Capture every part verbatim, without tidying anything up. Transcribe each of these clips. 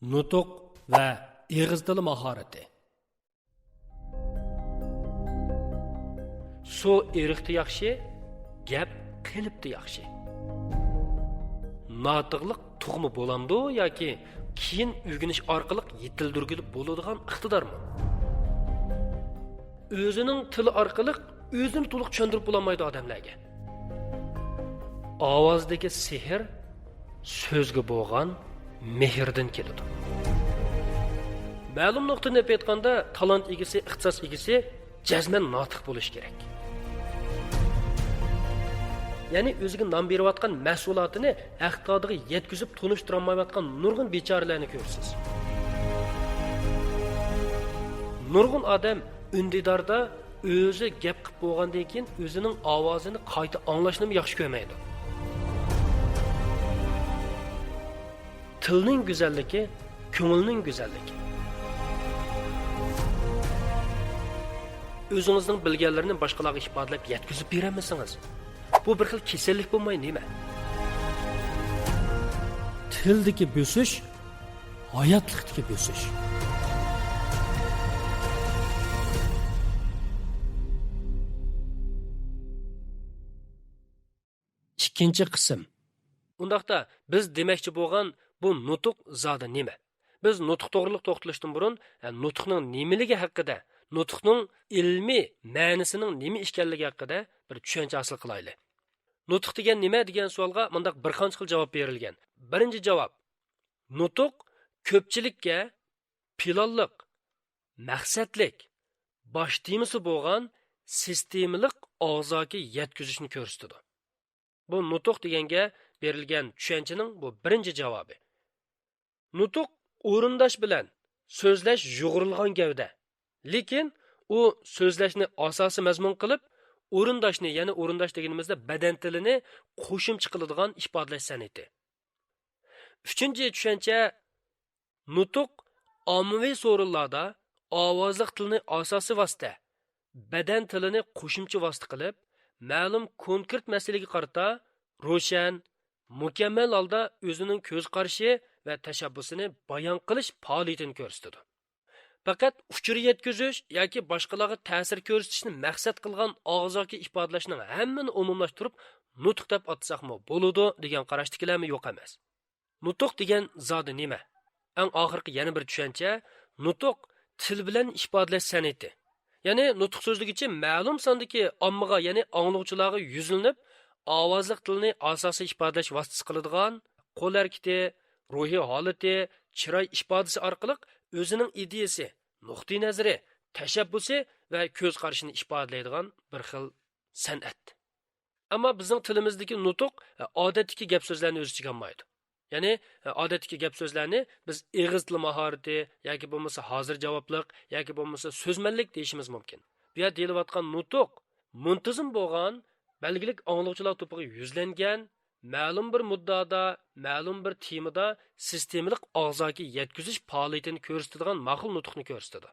نۇتۇق ۋە ئېغىز تىلى ماھارىتى. سۇ ئېرىقتا ياخشى، گەپ قېلىپتا ياخشى. ناتىقلىق تۇغما بولامدۇ ياكى كېيىن ئۆگىنىش ئارقىلىق يېتىلدۈرگىلى بولىدىغان ئىقتىدارمۇ؟ ئۆزىنىڭ تىلى ئارقىلىق ئۆزىنى تولۇق چۈشەندۈرۈپ بولالمايدۇ ئادەملەرگە. ئاۋازدىكى سېھىر سۆزگە بولغان مېھىردىن كېلىدۇ. مەلۇم نۇقتىدىن ئېلىپ ئېيتقاندا، تالانت ئىگىسى، ئىختىساس ئىگىسى جەزمەن ناتىق بولۇشى كېرەك. يەنى ئۆزىگە نان بېرىۋاتقان مەھسۇلاتىنى ھەق تادىغا يەتكۈزۈپ تونۇشتۇرالمايۋاتقان نۇرغۇن بىچارىلەرنى كۆرىسىز. نۇرغۇن ئادەم ئۈندىداردا ئۆزى گەپ قىلىپ بولغاندىن كېيىن ئۆزىنىڭ ئاۋازىنى قايتا ئاڭلاشنىمۇ ياخشى كۆرمەيدۇ. تىلنىڭ گۈزەللىكى، كۆڭۈلنىڭ گۈزەللىكى. ئۆزىڭىزنىڭ بىلگەنلىرىنى باشقىلارغا ئىپادىلەپ يەتكۈزۈپ بېرەلمىسىڭىز، بۇ بىر خىل كېسەللىك بولماي نېمە؟ تىلدىكى بۆسۈش، ھاياتلىقتىكى بۆسۈش. ئىككىنچى قىسىم. ئۇنداقتا، بىز دېمەكچى بولغان بۇ نۇتۇق زادى نېمە؟ بىز نۇتۇق توغرىلىق توختىلىشتىن بۇرۇن، ھە، نۇتۇقنىڭ نېمىلىكى ھەققىدە، نۇتۇقنىڭ ئىلمىي مەنىسىنىڭ نېمە ئىكەنلىكى ھەققىدە بىر چۈشەنچە ھاسىل قىلايلى. نۇتۇق دېگەن نېمە دېگەن سوئالغا مۇنداق بىر قانچە خىل جاۋاب بېرىلگەن. بىرىنچى جاۋاب، نۇتۇق كۆپچىلىككە پىلانلىق، مەقسەتلىك، باش تېمىسى بولغان سىستېمىلىق ئاغزاكى يەتكۈزۈشنى كۆرسىتىدۇ. بۇ نۇتۇق دېگەنگە بېرىلگەن چۈشەنچىنىڭ بۇ بىرىنچى جاۋابى. نۇتۇق ئورۇنداش بىلەن سۆزلەش يۇغۇرۇلغان گەۋدە. لېكىن ئۇ سۆزلەشنى ئاساسىي مەزمۇن قىلىپ، ئورۇنداشنى، يەنى ئورۇنداش دېگىنىمىزدە بەدەن تىلىنى قوشۇمچە قىلىدىغان ئىپادىلەش سەنئىتى. ئۈچىنچى چۈشەنچە، نۇتۇق ئاممىۋى سورۇنلاردا ئاۋازلىق تىلنى ئاساسىي ۋاسىتە، بەدەن تىلىنى قوشۇمچە ۋاسىتە قىلىپ، مەلۇم كونكرېت مەسىلىگە قارىتا روشەن، مۇكەممەل ھالدا ئۆزىنىڭ كۆز قارىشى ۋە تەشەببۇسىنى بايان قىلىش پائالىيىتىنى كۆرسىتىدۇ. پەقەت ئۇچۇر يەتكۈزۈش ياكى باشقىلارغا تەسىر كۆرسىتىشنى مەقسەت قىلغان ئاغزاكى ئىپادىلەشنىڭ ھەممىنى ئومۇملاشتۇرۇپ، نۇتۇق دەپ ئاتىساقمۇ بولىدۇ دېگەن قاراشتىكىلەرمۇ يوق ئەمەس. نۇتۇق دېگەن زادى نېمە؟ ئەڭ ئاخىرقى يەنە بىر چۈشەنچە، نۇتۇق تىل بىلەن ئىپادىلەش سەنئىتى. يەنى نۇتۇق سۆزلىگۈچى مەلۇم ساندىكى ئاممىغا، يەنى ئاڭلىغۇچىلارغا يۈزلىنىپ، ئاۋازلىق تىلنى ئاساسىي ئىپادىلەش ۋاسىتىسى قىلىدىغان، قول ھەرىكىتى، روھىي ھالىتى، چىراي ئىپادىسى ئارقىلىق ئۆزىنىڭ ئىدىيىسى، نۇقتىئىنەزىرى، تەشەببۇسى ۋە كۆز قارىشىنى ئىپادىلەيدىغان بىر خىل سەنئەت. ئەمما بىزنىڭ تىلىمىزدىكى نۇتۇق، ئە، ئادەتتىكى گەپ سۆزلەرنى ئۆز ئىچىگە ئالمايدۇ. يەنى، ئە، ئادەتتىكى گەپ سۆزلەرنى بىز ئېغىز تىلى ماھارىتى ياكى بولمىسا ھازىر جاۋابلىق ياكى بولمىسا سۆزمەنلىك دېيىشىمىز مۇمكىن. بۇ يەردە دېيىلىۋاتقان نۇتۇق مۇنتىزىم بولغان، بەلگىلىك ئاڭلىغۇچىلار توپىغا يۈزلەنگەن، مەلۇم بىر مۇددىئادا، مەلۇم بىر تېمىدا سىستېمىلىق ئاغزاكى يەتكۈزۈش پائالىيىتىنى كۆرسىتىدىغان ماقۇل نۇتۇقنى كۆرسىتىدۇ.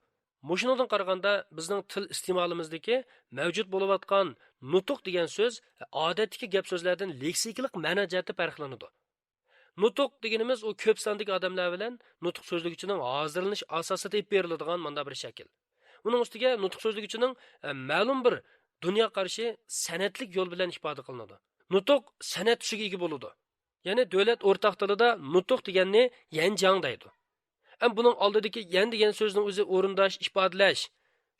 مۇشۇنىڭدىن قارىغاندا، بىزنىڭ تىل ئىستېمالىمىزدىكى مەۋجۇت بولۇۋاتقان نۇتۇق دېگەن سۆز ئادەتتىكى گەپ سۆزلەردىن لېكسىكىلىق مەنە جەھەتتە پەرقلىنىدۇ. نۇتۇق دېگىنىمىز ئۇ كۆپ ساندىكى ئادەملەر بىلەن نۇتۇق سۆزلىگۈچىنىڭ ھازىرلىنىش ئاساسىدا ئېلىپ بېرىلىدىغان مۇنداق بىر شەكىل. ئۇنىڭ ئۈستىگە نۇتۇق سۆزلىگۈچىنىڭ، ئە، مەلۇم بىر دۇنيا قارىشى سەنئەتلىك يول بىلەن ئىپادە قىلىنىدۇ. نۇتۇق سەنئەت تۈسىگە ئىگە بولىدۇ. يەنى دۆلەت ئورتاق تىلىدا نۇتۇق دېگەننى يەنجياڭ دەيدۇ. ئەمما بۇنىڭ ئالدىدىكى يەن دېگەن سۆزنىڭ ئۆزى ئورۇنداش، ئىپادىلەش.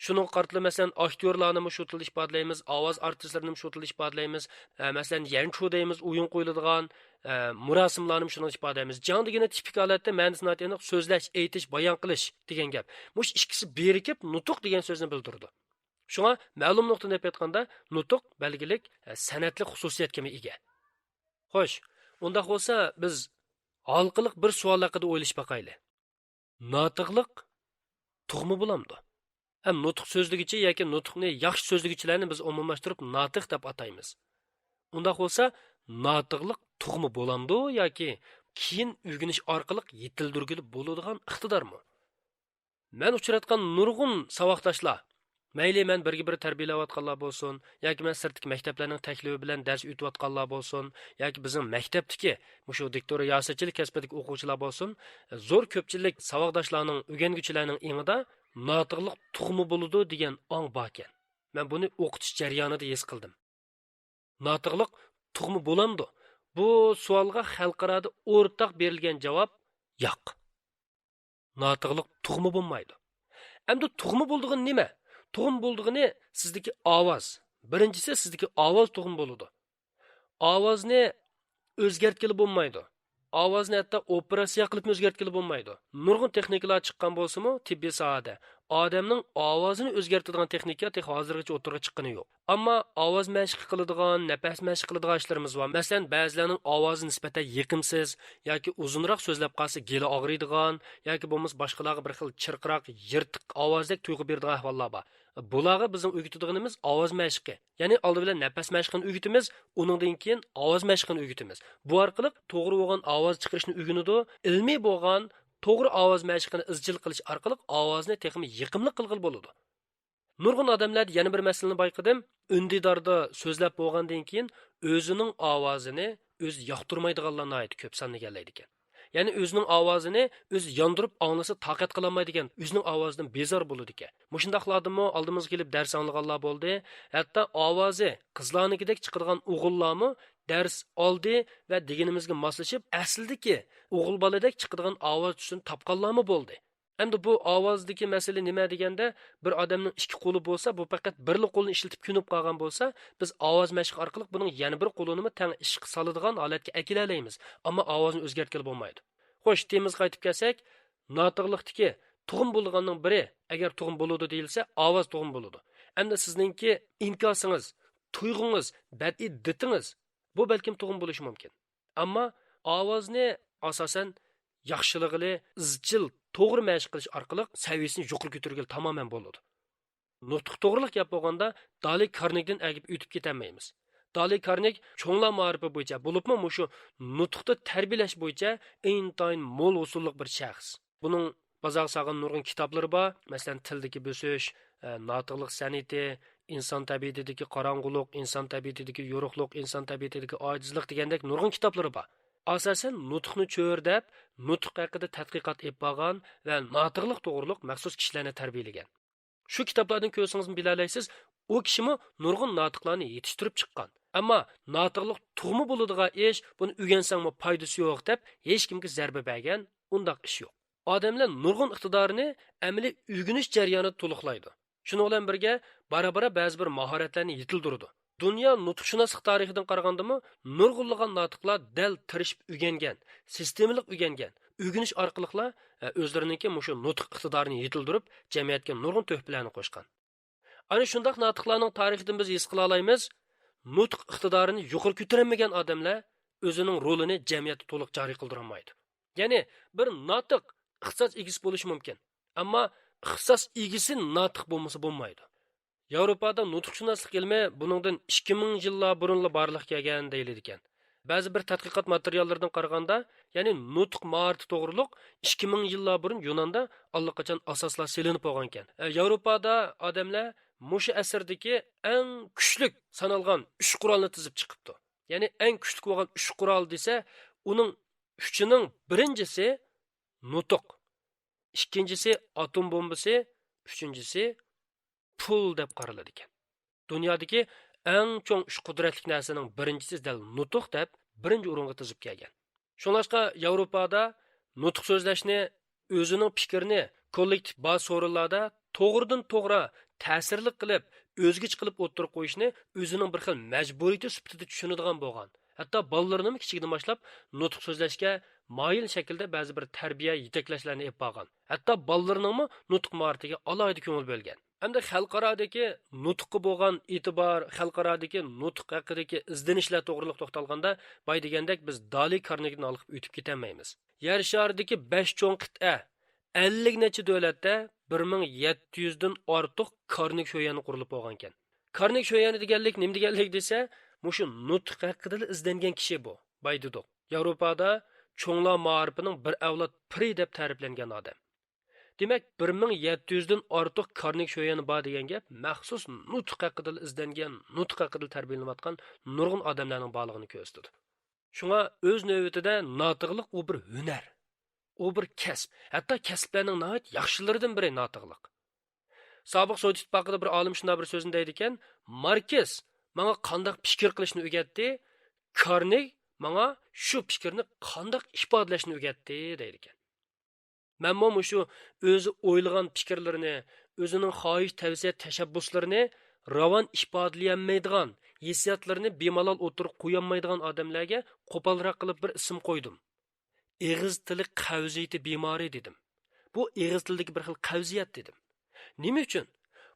شۇنىڭغا قارىتىلىپ، مەسىلەن، ئاكتيورلارنىمۇ شۇ تىلدا ئىپادىلەيمىز، ئاۋاز ئارتىسلىرىنىمۇ شۇ تىلدا ئىپادىلەيمىز. ئە، مەسىلەن، يەنچۇ دەيمىز، ئويۇن قويۇلىدىغان، ئە، مۇراسىملارنىمۇ شۇنىڭ ئىپادىلەيمىز. جياڭ دېگىنى تىپىك ھالەتتە مەنىسى ناھايىتى ئېنىق سۆزلەش، ئېيتىش، بايان قىلىش دېگەن گەپ. مۇشۇ ئىككىسى بىرىكىپ نۇتۇق دېگەن سۆزنى بىلدۈرىدۇ. شۇڭا مەلۇم نۇقتىدىن ئېلىپ ئېيتقاندا، نۇتۇق بەلگىلىك، ئە، سەنئەتلىك خۇسۇسىيەتكىمۇ ئىگە. خوش، ئۇنداق بولسا بىز ھالقىلىق بىر سوئال ھەققىدە ئويلىشىپ باقايلى. ناتىقلىق تۇغما بولامدۇ؟ ھەم نۇتۇق سۆزلىگۈچى ياكى نۇتۇقنى ياخشى سۆزلىگۈچىلەرنى بىز ئومۇملاشتۇرۇپ ناتىق دەپ ئاتايمىز. ئۇنداق بولسا، ناتىقلىق تۇغما بولامدۇ ياكى كېيىن ئۆگىنىش ئارقىلىق يېتىلدۈرگىلى بولىدىغان ئىقتىدارمۇ؟ مەن ئۇچراتقان نۇرغۇن ساۋاقداشلار مەيلى مەن بىرگە بىر تەربىيەلەۋاتقانلار بولسۇن، ياكى مەن سىرتتىكى مەكتەپلەرنىڭ تەكلىپى بىلەن دەرس ئۆتۈۋاتقانلار بولسۇن، ياكى بىزنىڭ مەكتەپتىكى مۇشۇ دىكتور رىياسەتچىلىك كەسپىدىكى ئوقۇغۇچىلار بولسۇن، زور كۆپچىلىك ساۋاقداشلارنىڭ، ئۆگەنگۈچىلەرنىڭ ئېڭىدا ناتىقلىق تۇغما بولىدۇ دېگەن ئاڭ باركەن. مەن بۇنى ئوقۇتۇش جەريانىدا ھېس قىلدىم. ناتىقلىق تۇغما بولامدۇ؟ بۇ سوئالغا خەلقئارادا ئورتاق بېرىلگەن جاۋاب ياق. ناتىقلىق تۇغما بولمايدۇ. ئەمدى تۇغما بولىدىغىنى نېمە؟ تۇغما بولىدىغىنى سىزدىكى ئاۋاز. بىرىنچىسى، سىزدىكى ئاۋاز تۇغما بولىدۇ. ئاۋازنى ئۆزگەرتكىلى بولمايدۇ. ئاۋازنى ھەتتا ئوپېراتسىيە قىلىپمۇ ئۆزگەرتكىلى بولمايدۇ. نۇرغۇن تېخنىكىلار چىققان بولسىمۇ، تېببىي ساھەدە ئادەمنىڭ ئاۋازىنى ئۆزگەرتىدىغان تېخنىكا تېخى ھازىرغىچە ئوتتۇرىغا چىققىنى يوق. ئەمما ئاۋاز مەشقى قىلىدىغان، نەپەس مەشقى قىلىدىغان ئىشلىرىمىز بار. مەسىلەن، بەزىلەرنىڭ ئاۋازى نىسبەتەن يېقىمسىز ياكى ئۇزۇنراق سۆزلەپ قالسا گېلى ئاغرىيدىغان ياكى بولمىسا باشقىلارغا بىر خىل چىرقىراق، يىرتىق ئاۋازدەك تۇيغۇ بېرىدىغان ئەھۋاللار بار. بۇلارغا بىزنىڭ ئۆگىتىدىغىنىمىز ئاۋاز مەشقى. يەنى ئالدى بىلەن نەپەس مەشقىنى ئۆگىتىمىز، ئۇنىڭدىن كېيىن ئاۋاز مەشقىنى ئۆگىتىمىز. بۇ ئارقىلىق توغرا بولغان ئاۋاز چىقىرىشنى ئۆگىنىدۇ، ئىلمىي بولغان توغرا ئاۋاز مەشقىنى ئىزچىل قىلىش ئارقىلىق ئاۋازنى تېخىمۇ يېقىملىق قىلغىلى بولىدۇ. نۇرغۇن ئادەملەردە يەنە بىر مەسىلىنى بايقىدىم. ئۈندىداردا سۆزلەپ بولغاندىن كېيىن ئۆزىنىڭ ئاۋازىنى ئۆزى ياقتۇرمايدىغانلار ناھايىتى كۆپ سان ئىگىلەيدىكەن. يەنى ئۆزىنىڭ ئاۋازىنى ئۆزى ياندۇرۇپ ئاڭلىسا تاقەت قىلالمايدىكەن، ئۆزىنىڭ ئاۋازىدىن بىزار بولىدىكەن. مۇشۇنداقلاردىمۇ ئالدىمىزغا كېلىپ دەرس ئاڭلىغانلار بولدى. ھەتتا ئاۋازى قىزلارنىڭكىدەك چىقىدىغان ئوغۇللارمۇ دەرس ئالدى ۋە دېگىنىمىزگە ماسلىشىپ، ئەسلىدىكى ئوغۇل بالىدەك چىقىدىغان ئاۋاز تۈسىنى تاپقانلارمۇ بولدى. ئەمدى بۇ ئاۋازدىكى مەسىلە نېمە دېگەندە، بىر ئادەمنىڭ ئىككى قولى بولسا، بۇ پەقەت بىرلا قولنى ئىشلىتىپ كۆنۈپ قالغان بولسا، بىز ئاۋاز مەشقى ئارقىلىق بۇنىڭ يەنە بىر قولىنىمۇ تەڭ ئىشقا سالىدىغان ھالەتكە ئەكېلەلەيمىز. ئەمما ئاۋازنى ئۆزگەرتكىلى بولمايدۇ. خوش، تېمىمىزغا قايتىپ كەلسەك، ناتىقلىقتىكى تۇغما بولىدىغاننىڭ بىرى، ئەگەر تۇغما بولىدۇ دېيىلسە، ئاۋاز تۇغما بولىدۇ. ئەمدى سىزنىڭكى ئىنكاسىڭىز، تۇيغۇڭىز، بەدىئىي دىتىڭىز، بۇ بەلكىم تۇغما بولۇشى مۇمكىن. ئەمما ئاۋازنى ئاساسەن ياخشىلىغىلى، ئىزچىل، توغرا مەشىق قىلىش ئارقىلىق سەۋىيەسىنى يۇقىرى كۆتۈرگىلى تامامەن بولىدۇ. نۇتۇق توغرىلىق گەپ بولغاندا، دالى كارنېگدىن ئەگىپ ئۆتۈپ كېتەلمەيمىز. دالى كارنېگ چوڭلار مائارىپى بويىچە، بولۇپمۇ مۇشۇ نۇتۇقتا تەربىيەلەش بويىچە ئىنتايىن مول ھوسۇللۇق بىر شەخس. بۇنىڭ بازارغا سالغان نۇرغۇن كىتابلىرى بار. مەسىلەن، تىلدىكى بۆسۈش، ئە، ناتىقلىق سەنئىتى، ئىنسان تەبىئىتىدىكى قاراڭغۇلۇق، ئىنسان تەبىئىتىدىكى يورۇقلۇق، ئىنسان تەبىئىتىدىكى ئاجىزلىق دېگەندەك نۇرغۇن كىتابلىرى بار. ئاساسەن، نۇتۇقنى چۆرىدەپ، نۇتۇق ھەققىدە تەتقىقات ئېلىپ بارغان ۋە ناتىقلىق توغرۇلۇق مەخسۇس كىشىلەرنى تەربىيەلىگەن. شۇ كىتابلاردىن كۆرسىڭىزمۇ بىلەلەيسىز، ئۇ كىشىمۇ نۇرغۇن ناتىقلارنى يېتىشتۈرۈپ چىققان. ئەمما ناتىقلىق تۇغما بولىدىغان ئىش، بۇنى ئۆگەنسەڭمۇ پايدىسى يوق دەپ، ھېچكىمگە زەربە بەرگەن ئۇنداق ئىش يوق. ئادەملەر نۇرغۇن ئىقتىدارىنى ئەمەلىي ئۆگىنىش جەريانىدا تولۇقلايدۇ. شۇنىڭ بىلەن بىرگە، بارا-بارا بەزى بىر ماھارەتلەرنى يېتىلدۈرىدۇ. دۇنيا نۇتۇقشۇناسلىق تارىخىدىن قارىغاندىمۇ، نۇرغۇنلىغان ناتىقلار دەل تىرىشىپ ئۆگەنگەن، سىستېمىلىق ئۆگەنگەن، ئۆگىنىش ئارقىلىقلا، ئە، ئۆزلىرىنىڭكى مۇشۇ نۇتۇق ئىقتىدارىنى يېتىلدۈرۈپ، جەمئىيەتكە نۇرغۇن تۆھپىلەرنى قوشقان. ئەنە شۇنداق ناتىقلارنىڭ تارىخىدىن بىز ھېس قىلالايمىز، نۇتۇق ئىقتىدارىنى يۇقىرى كۆتۈرەلمىگەن ئادەملەر ئۆزىنىڭ رولىنى جەمئىيەتتە تولۇق جارى قىلدۇرالمايدۇ. يەنى بىر ناتىق ئىختىساس ئىگىسى بولۇشى مۇمكىن، ئەمما ئىختىساس ئىگىسى ناتىق بولمىسا بولمايدۇ. ياۋروپادا نۇتۇقشۇناسلىق ئىلمى بۇنىڭدىن ئىككى مىڭ يىللار بۇرۇنلا بارلىققا كەلگەن دېيىلىدىكەن. بەزى بىر تەتقىقات ماتېرىياللىرىدىن قارىغاندا، يەنى نۇتۇق ماھارىتى توغرۇلۇق ئىككى مىڭ يىللار بۇرۇن يۇناندا ئاللىقاچان ئاساسلار سېلىنىپ بولغانىكەن. ئە، ياۋروپادا ئادەملەر مۇشۇ ئەسىردىكى ئەڭ كۈچلۈك سانالغان ئۈچ قورالنى تىزىپ چىقىپتۇ. يەنى ئەڭ كۈچلۈك بولغان ئۈچ قورال دېسە، ئۇنىڭ ئۈچىنىڭ بىرىنچىسى نۇتۇق، ئىككىنچىسى ئاتوم بومبىسى، ئۈچىنچىسى پۇل دەپ قارىلىدىكەن. دۇنيادىكى ئەڭ چوڭ ئۈچ قۇدرەتلىك نەرسىنىڭ بىرىنچىسى دەل نۇتۇق دەپ بىرىنچى ئورۇنغا تىزىپ كەلگەن. شۇڭلاشقا ياۋروپادا نۇتۇق سۆزلەشنى، ئۆزىنىڭ پىكرىنى كوللېكتىپ بار سورۇنلاردا توغرىدىن توغرا تەسىرلىك قىلىپ، ئۆزگىچە قىلىپ ئوتتۇرىغا قويۇشنى ئۆزىنىڭ بىر خىل مەجبۇرىيىتى سۈپىتىدە چۈشىنىدىغان بولغان. ھەتتا بالىلىرىنىمۇ كىچىكىدىن باشلاپ نۇتۇق سۆزلەشكە مايىل شەكىلدە بەزى بىر تەربىيە، يېتەكلەشلەرنى ئېلىپ بارغان. ھەتتا بالىلىرىنىڭمۇ نۇتۇق ماھارىتىگە ئالاھىدە كۆڭۈل بۆلگەن. ئەمدى خەلقئارادىكى نۇتۇققا بولغان ئېتىبار، خەلقئارادىكى نۇتۇق ھەققىدىكى ئىزدىنىشلەر توغرىلىق توختالغاندا، بايا دېگەندەك بىز دالى كارنېگدىن ھالقىپ ئۆتۈپ كېتەلمەيمىز. يەر شارىدىكى بەش چوڭ قىتئە، ئەللىك نەچچە دۆلەتتە بىر مىڭ يەتتە يۈزدىن ئارتۇق كارنېگ شۆيۈەنى قۇرۇلۇپ بولغانىكەن. كارنېگ شۆيۈەنى دېگەنلىك نېمە دېگەنلىك دېسە، مۇشۇ نۇتۇق ھەققىدىلا ئىزدەنگەن كىشى بۇ، باي دېدۇق. ياۋروپادا چوڭلار مائارىپىنىڭ بىر ئەۋلاد پىرى دەپ تەرىپلەنگەن ئادەم. دېمەك، بىر مىڭ يەتتە يۈزدىن ئارتۇق كارنېگى شۆيۈەن بار دېگەن گەپ مەخسۇس نۇتۇق ھەققىدىلا ئىزدەنگەن، نۇتۇق ھەققىدىلا تەربىيەلىنىۋاتقان نۇرغۇن ئادەملەرنىڭ بارلىقىنى كۆرسىتىدۇ. شۇڭا ئۆز نۆۋىتىدە ناتىقلىق ئۇ بىر ھۈنەر، ئۇ بىر كەسىپ، ھەتتا كەسىپلەرنىڭ ناھايىتى ياخشىلىرىدىن بىرى ناتىقلىق. سابىق سوۋېت ئىتتىپاقىدا بىر ئالىم شۇنداق بىر سۆزنى دەيدىكەن، ماركس ماڭا قانداق پىكىر قىلىشنى ئۆگەتتى، كارنېگ ماڭا شۇ پىكىرنى قانداق ئىپادىلەشنى ئۆگەتتى، دەيدىكەن. مەنمۇ مۇشۇ ئۆزى ئويلىغان پىكىرلىرىنى، ئۆزىنىڭ خاھىش، تەۋسىيە، تەشەببۇسلىرىنى راۋان ئىپادىلىيەلمەيدىغان، ھېسسىياتلىرىنى بىمالال ئوتتۇرىغا قويالمايدىغان ئادەملەرگە قوپالراق قىلىپ بىر ئىسىم قويدۇم. ئېغىز تىلى قەۋزىيىتى بىمارى دېدىم. بۇ ئېغىز تىلىدىكى بىر خىل قەۋزىيەت دېدىم. نېمە ئۈچۈن؟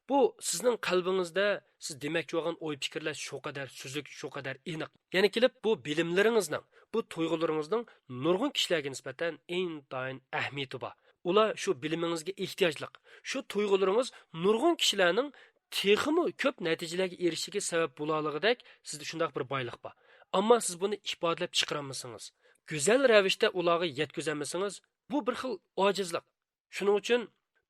بۇ سىزنىڭ قەلبىڭىزدە سىز دېمەكچى بولغان ئوي پىكىرلەر شۇ قەدەر سۈزۈك، شۇ قەدەر ئېنىق. يەنە كېلىپ بۇ بىلىملىرىڭىزنىڭ، بۇ تۇيغۇلىرىڭىزنىڭ نۇرغۇن كىشىلەرگە نىسبەتەن ئىنتايىن ئەھمىيىتى بار. ئۇلار شۇ بىلىمىڭىزگە ئېھتىياجلىق. شۇ تۇيغۇلىرىڭىز نۇرغۇن كىشىلەرنىڭ تېخىمۇ كۆپ نەتىجىلەرگە ئېرىشىشىگە سەۋەب بولالىغۇدەك سىزدە شۇنداق بىر بايلىق بار. ئەمما سىز بۇنى ئىپادىلەپ چىقىرالمىسىڭىز، گۈزەل رەۋىشتە ئۇلارغا يەتكۈزەلمىسىڭىز، بۇ بىر خىل ئاجىزلىق. شۇنىڭ ئۈچۈن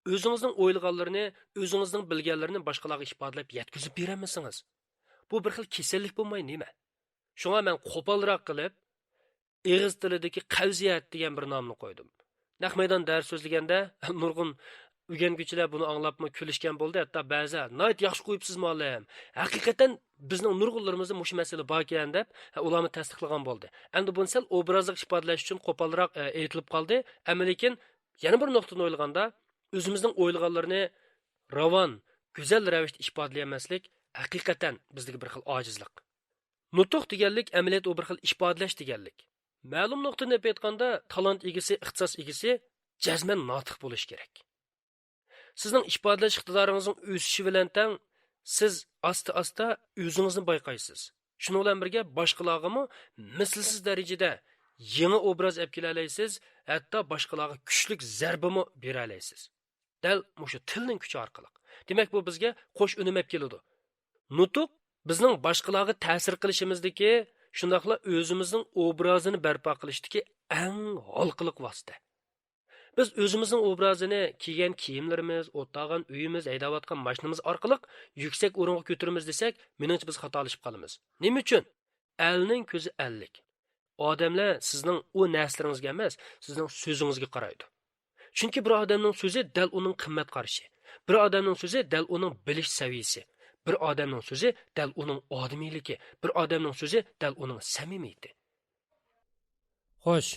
ئۆزىڭىزنىڭ ئويلىغانلىرىنى، ئۆزىڭىزنىڭ بىلگەنلىرىنى باشقىلارغا ئىپادىلەپ يەتكۈزۈپ بېرەلمىسىڭىز، بۇ بىر خىل كېسەللىك بولماي نېمە؟ شۇڭا مەن قوپالراق قىلىپ، ئېغىز تىلىدىكى قەۋزىيەت دېگەن بىر نامنى قويدۇم. نەق مەيدان دەرس سۆزلىگەندە، نۇرغۇن ئۆگەنگۈچىلەر بۇنى ئاڭلاپمۇ كۈلۈشكەن بولدى، ھەتتا بەزىلەر، ناھايىتى ياخشى قويۇپسىز، مۇئەللىم. ھەقىقەتەن بىزنىڭ نۇرغۇنلىرىمىزدا مۇشۇ مەسىلە باركەن، دەپ، ھە، ئۇلارمۇ تەستىقلىغان بولدى. ئەمدى بۇنى سەل ئوبرازلىق ئىپادىلەش ئۈچۈن قوپالراق، ئە، ئېيتىلىپ قالدى. ئەمما لېكىن يەنە بىر نۇقتىدىن ئويلىغاندا، ئۆزىمىزنىڭ ئويلىغانلىرىنى راۋان، گۈزەل رەۋىشتە ئىپادىلىيەلمەسلىك ھەقىقەتەن بىزدىكى بىر خىل ئاجىزلىق. نۇتۇق دېگەنلىك ئەمەلىيەتتە ئۇ بىر خىل ئىپادىلەش دېگەنلىك. مەلۇم نۇقتىدىن ئېلىپ ئېيتقاندا، تالانت ئىگىسى، ئىختىساس ئىگىسى جەزمەن ناتىق بولۇشى كېرەك. سىزنىڭ ئىپادىلەش ئىقتىدارىڭىزنىڭ ئۆسۈشى بىلەن تەڭ، سىز ئاستا-ئاستا ئۆزىڭىزنى بايقايسىز. شۇنىڭ بىلەن بىرگە، باشقىلارغىمۇ مىسلىسىز دەرىجىدە يېڭى ئوبراز ئەپ كېلەلەيسىز، ھەتتا باشقىلارغا كۈچلۈك زەربىمۇ بېرەلەيسىز. دەل مۇشۇ تىلنىڭ كۈچى ئارقىلىق. دېمەك، بۇ بىزگە قوش ئۈنۈم ئەپ كېلىدۇ. نۇتۇق بىزنىڭ باشقىلارغا تەسىر قىلىشىمىزدىكى، شۇنداقلا ئۆزىمىزنىڭ ئوبرازىنى بەرپا قىلىشتىكى ئەڭ ھالقىلىق ۋاسىتە. بىز ئۆزىمىزنىڭ ئوبرازىنى كىيگەن كىيىملىرىمىز، ئولتۇرغان ئۆيىمىز، ھەيدەۋاتقان ماشىنىمىز ئارقىلىق يۈكسەك ئورۇنغا كۆتۈرىمىز دېسەك، مېنىڭچە بىز خاتالىشىپ قالىمىز. نېمە ئۈچۈن؟ ئەلنىڭ كۆزى ئەللىك. ئادەملەر سىزنىڭ ئۇ نەرسىلىرىڭىزگە ئەمەس، سىزنىڭ سۆزىڭىزگە قارايدۇ. چۈنكى بىر ئادەمنىڭ سۆزى دەل ئۇنىڭ قىممەت قارىشى، بىر ئادەمنىڭ سۆزى دەل ئۇنىڭ بىلىش سەۋىيىسى، بىر ئادەمنىڭ سۆزى دەل ئۇنىڭ ئادىمىيلىكى، بىر ئادەمنىڭ سۆزى دەل ئۇنىڭ سەمىمىيىتى. خوش،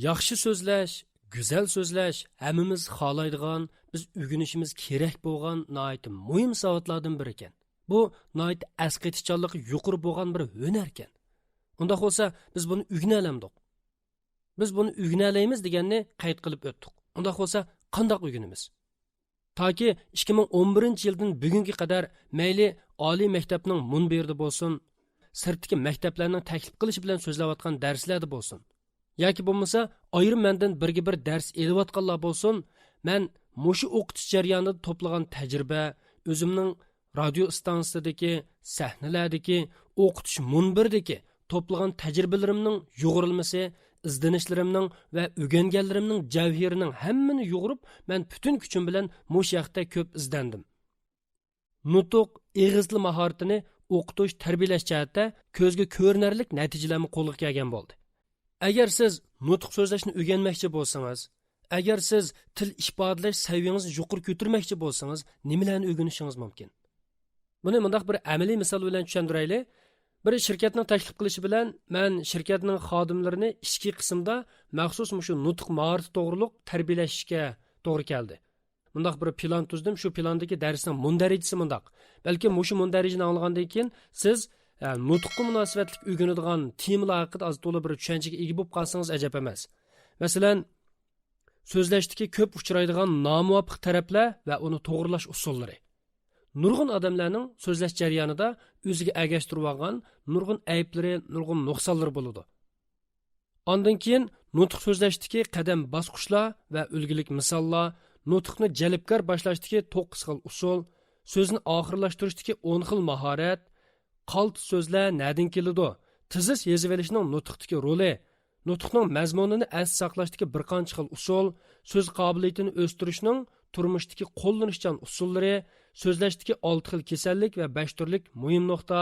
ياخشى سۆزلەش، گۈزەل سۆزلەش ھەممىمىز خالايدىغان، بىز ئۆگىنىشىمىز كېرەك بولغان ناھايىتى مۇھىم ساۋاتلاردىن بىرىكەن. بۇ ناھايىتى ئەسقېتىشچانلىقى يۇقىرى بولغان بىر ھۈنەركەن. ئۇنداق بولسا، بىز بۇنى ئۆگىنەلەمدۇق؟ بىز بۇنى ئۆگىنەلەيمىز دېگەننى قەيت قىلىپ ئۆتتۇق. ئۇنداق بولسا، قانداق ئۆگىنىمىز؟ تاكى ئىككى مىڭ ئون بىرىنچى يىلدىن بۈگۈنگە قەدەر مەيلى ئالىي مەكتەپنىڭ مۇنبىرىدە بولسۇن، سىرتتىكى مەكتەپلەرنىڭ تەكلىپ قىلىشى بىلەن سۆزلەۋاتقان دەرسلەردە بولسۇن، ياكى بولمىسا ئايرىم مەندىن بىرگە بىر دەرس ئېلىۋاتقانلار بولسۇن، مەن مۇشۇ ئوقۇتۇش جەريانىدا توپلىغان تەجرىبە، ئۆزۈمنىڭ رادىيو ئىستانسىسىدىكى، سەھنىلەردىكى، ئوقۇتۇش مۇنبىرىدىكى توپلىغان تەجرىبىلىرىمنىڭ يۇغۇرۇلمىسى، ئىزدىنىشلىرىمنىڭ ۋە ئۆگەنگەنلىرىمنىڭ جەۋھىرىنىڭ ھەممىنى يۇغۇرۇپ، مەن پۈتۈن كۈچۈم بىلەن مۇشۇ ھەقتە كۆپ ئىزدەندىم. نۇتۇق، ئېغىز تىل ماھارىتىنى ئوقۇتۇش، تەربىيەلەش جەھەتتە كۆزگە كۆرۈنەرلىك نەتىجىلەرمۇ قولغا كەلگەن بولدى. ئەگەر سىز نۇتۇق سۆزلەشنى ئۆگەنمەكچى بولسىڭىز، ئەگەر سىز تىل ئىپادىلەش سەۋىيىڭىزنى يۇقىرى كۆتۈرمەكچى بولسىڭىز، نېمىلەرنى ئۆگىنىشىڭىز مۇمكىن؟ بۇنى مۇنداق بىر ئەمەلىي مىسال بىلەن چۈشەندۈرەيلى. بىر شىركەتنىڭ تەكلىپ قىلىشى بىلەن مەن شىركەتنىڭ خادىملىرىنى ئىچكى قىسىمدا مەخسۇس مۇشۇ نۇتۇق ماھارىتى توغرۇلۇق تەربىيەلەشكە توغرا كەلدى. مۇنداق بىر پىلان تۈزدۈم، شۇ پىلاندىكى دەرسنىڭ مۇندەرىجىسى مۇنداق. بەلكىم مۇشۇ مۇندەرىجىنى ئاڭلىغاندىن كېيىن سىز، ئە، نۇتۇققا مۇناسىۋەتلىك ئۆگىنىدىغان تېمىلار ھەققىدە ئاز تولا بىر چۈشەنچىگە ئىگە بولۇپ قالسىڭىز ئەجەب ئەمەس. مەسىلەن، سۆزلەشتىكى كۆپ ئۇچرايدىغان نامۇۋاپىق تەرەپلەر ۋە ئۇنى توغرىلاش ئۇسۇللىرى. نۇرغۇن ئادەملەرنىڭ سۆزلەش جەريانىدا ئۆزىگە ئەگەشتۈرۈۋالغان نۇرغۇن ئەيىبلىرى، نۇرغۇن نۇقسانلىرى بولىدۇ. ئاندىن كېيىن نۇتۇق سۆزلەشتىكى قەدەم باسقۇچلار ۋە ئۈلگىلىك مىساللار، نۇتۇقنى جەلپكار باشلاشتىكى توققۇز خىل ئۇسۇل، سۆزنى ئاخىرلاشتۇرۇشتىكى ئون خىل ماھارەت، قالتىس سۆزلەر نەدىن كېلىدۇ، تېزىس يېزىۋېلىشنىڭ نۇتۇقتىكى رولى، نۇتۇقنىڭ مەزمۇنىنى ئەستە ساقلاشتىكى بىر قانچە خىل ئۇسۇل، سۆز قابىلىيىتىنى ئۆستۈرۈشنىڭ تۇرمۇشتىكى قوللىنىشچان ئۇسۇللىرى، سۆزلەشتىكى ئالتە خىل كېسەللىك ۋە بەش تۈرلۈك مۇھىم نۇقتا،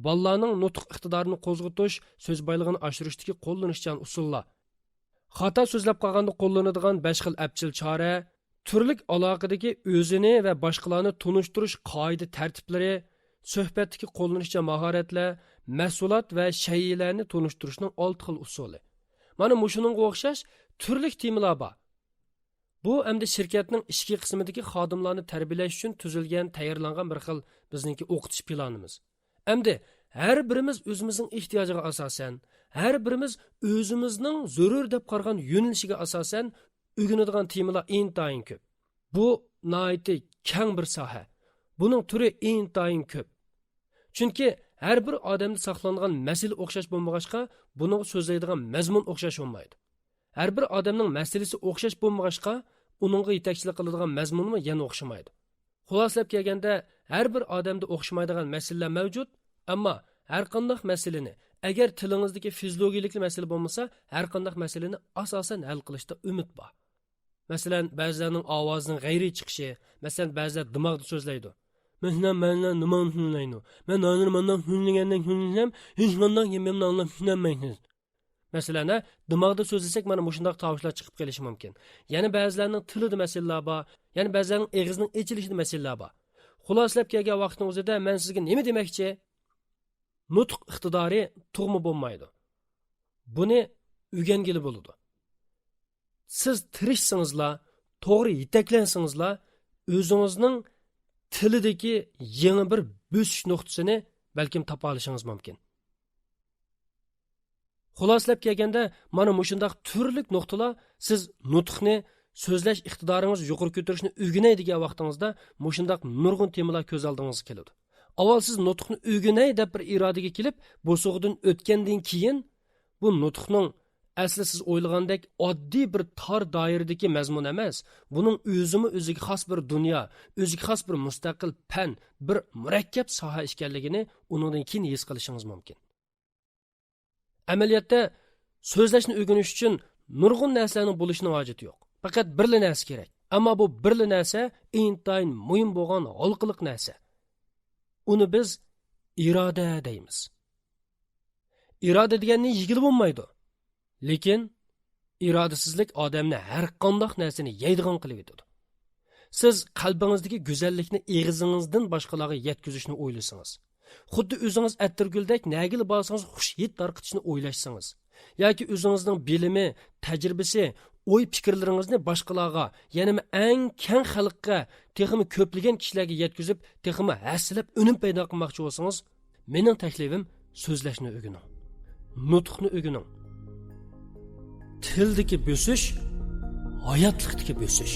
بالىلارنىڭ نۇتۇق ئىقتىدارىنى قوزغىتىش، سۆز بايلىقىنى ئاشۇرۇشتىكى قوللىنىشچان ئۇسۇللار. خاتا سۆزلەپ قالغاندا قوللىنىدىغان بەش خىل ئەپچىل چارە، تۈرلۈك ئالاقىدىكى ئۆزىنى ۋە باشقىلارنى تونۇشتۇرۇش قائىدە تەرتىپلىرى، سۆھبەتتىكى قوللىنىشچان ماھارەتلەر، مەھسۇلات ۋە شەيئىلەرنى تونۇشتۇرۇشنىڭ ئالتە خىل ئۇسۇلى. مانا مۇشۇنىڭغا ئوخشاش تۈرلۈك تېمىلار بار. بۇ ئەمدى شىركەتنىڭ ئىچكى قىسمىدىكى خادىملارنى تەربىيەلەش ئۈچۈن تۈزۈلگەن، تەييارلانغان بىر خىل بىزنىڭكى ئوقۇتۇش پىلانىمىز. ئەمدى ھەر بىرىمىز ئۆزىمىزنىڭ ئېھتىياجىغا ئاساسەن، ھەر بىرىمىز ئۆزىمىزنىڭ زۆرۈر دەپ قارىغان يۆنىلىشىگە ئاساسەن ئۆگىنىدىغان تېمىلار ئىنتايىن كۆپ. بۇ ناھايىتى كەڭ بىر ساھە. بۇنىڭ تۈرى ئىنتايىن كۆپ. چۈنكى ھەر بىر ئادەمدە ساقلانغان مەسىلە ئوخشاش بولمىغاچقا، بۇنىڭغا سۆزلەيدىغان مەزمۇن ئوخشاش بولمايدۇ. ھەر بىر ئادەمنىڭ مەسىلىسى ئوخشاش بولمىغاچقا، ئۇنىڭغا يېتەكچىلىك قىلىدىغان مەزمۇنمۇ يەنە ئوخشىمايدۇ. خۇلاسىلەپ كەلگەندە، ھەر بىر ئادەمدە ئوخشىمايدىغان مەسىلىلەر مەۋجۇت، ئەمما ھەر قانداق مەسىلىنى، ئەگەر تىلىڭىزدىكى فىزىولوگىيىلىكلا مەسىلە بولمىسا، ھەر قانداق مەسىلىنى ئاساسەن ھەل قىلىشتا ئۈمىد بار. مەسىلەن، بەزىلەرنىڭ ئاۋازىنىڭ غەيرىي چىقىشى، مەسىلەن، بەزىلەر دىماغدا سۆزلەيدۇ. مەسىلەن، مەن نېمە دېمەكچى؟ مەن ھازىر مانداق سۆزلىگەندەك سۆزلىسەم، ھېچقانداق گېپىمنى ئاڭلاپ چۈشىنەلمەيسىز. مەسىلەن، ھە، دىماغدا سۆزلىسەك، مانا مۇشۇنداق تاۋۇشلار چىقىپ قېلىشى مۇمكىن. يەنە بەزىلەرنىڭ تىلىدا مەسىلىلەر بار، يەنە بەزىلەرنىڭ ئېغىزىنىڭ ئېچىلىشىدا مەسىلىلەر بار. خۇلاسىلەپ كەلگەن ۋاقىتنىڭ ئۆزىدە مەن سىزگە نېمە دېمەكچى؟ نۇتۇق ئىقتىدارى تۇغما بولمايدۇ. بۇنى ئۆگەنگىلى بولىدۇ. سىز تىرىشسىڭىزلا، توغرا يېتەكلەنسىڭىزلا، ئۆزىڭىزنىڭ تىلىدىكى يېڭى بىر بۆسۈش نۇقتىسىنى بەلكىم تاپالىشىڭىز مۇمكىن. خۇلاسىلەپ كەلگەندە، مانا مۇشۇنداق تۈرلۈك نۇقتىلار سىز نۇتۇقنى، سۆزلەش ئىقتىدارىڭىزنى يۇقىرى كۆتۈرۈشنى ئۆگىنەي دېگەن ۋاقتىڭىزدا مۇشۇنداق نۇرغۇن تېمىلار كۆز ئالدىڭىزغا كېلىدۇ. ئاۋۋال سىز نۇتۇقنى ئۆگىنەي دەپ بىر ئىرادىگە كېلىپ، بوسۇغىدىن ئۆتكەندىن كېيىن، بۇ نۇتۇقنىڭ ئەسلى سىز ئويلىغاندەك ئاددىي بىر تار دائىرىدىكى مەزمۇن ئەمەس، بۇنىڭ ئۆزىمۇ ئۆزىگە خاس بىر دۇنيا، ئۆزىگە خاس بىر مۇستەقىل پەن، بىر مۇرەككەپ ساھە ئىكەنلىكىنى ئۇنىڭدىن كېيىن ھېس قىلىشىڭىز مۇمكىن. ئەمەلىيەتتە، سۆزلەشنى ئۆگىنىش ئۈچۈن نۇرغۇن نەرسىلەرنىڭ بولۇشىنىڭ ھاجىتى يوق. پەقەت بىرلا نەرسە كېرەك. ئەمما بۇ بىرلا نەرسە ئىنتايىن مۇھىم بولغان ھالقىلىق نەرسە. ئۇنى بىز ئىرادە دەيمىز. ئىرادە دېگەننى يېگىلى بولمايدۇ. لېكىن ئىرادىسىزلىك ئادەمنى ھەر قانداق نەرسىنى يەيدىغان قىلىۋېتىدۇ. سىز قەلبىڭىزدىكى گۈزەللىكنى ئېغىزىڭىزدىن باشقىلارغا يەتكۈزۈشنى ئويلىسىڭىز، خۇددى ئۆزىڭىز ئەتىرگۈلدەك نەگىلا بارسىڭىز خۇش ھىد تارقىتىشنى ئويلاشسىڭىز، ياكى ئۆزىڭىزنىڭ بىلىمى، تەجرىبىسى، ئوي پىكىرلىرىڭىزنى باشقىلارغا، يەنىمۇ ئەڭ كەڭ خەلققە، تېخىمۇ كۆپلىگەن كىشىلەرگە يەتكۈزۈپ، تېخىمۇ ھەسسىلەپ ئۈنۈم پەيدا قىلماقچى بولسىڭىز، مېنىڭ تەكلىپىم، سۆزلەشنى ئۆگىنىڭ. نۇتۇقنى ئۆگىنىڭ. تىلدىكى بۆسۈش، ھاياتلىقتىكى بۆسۈش.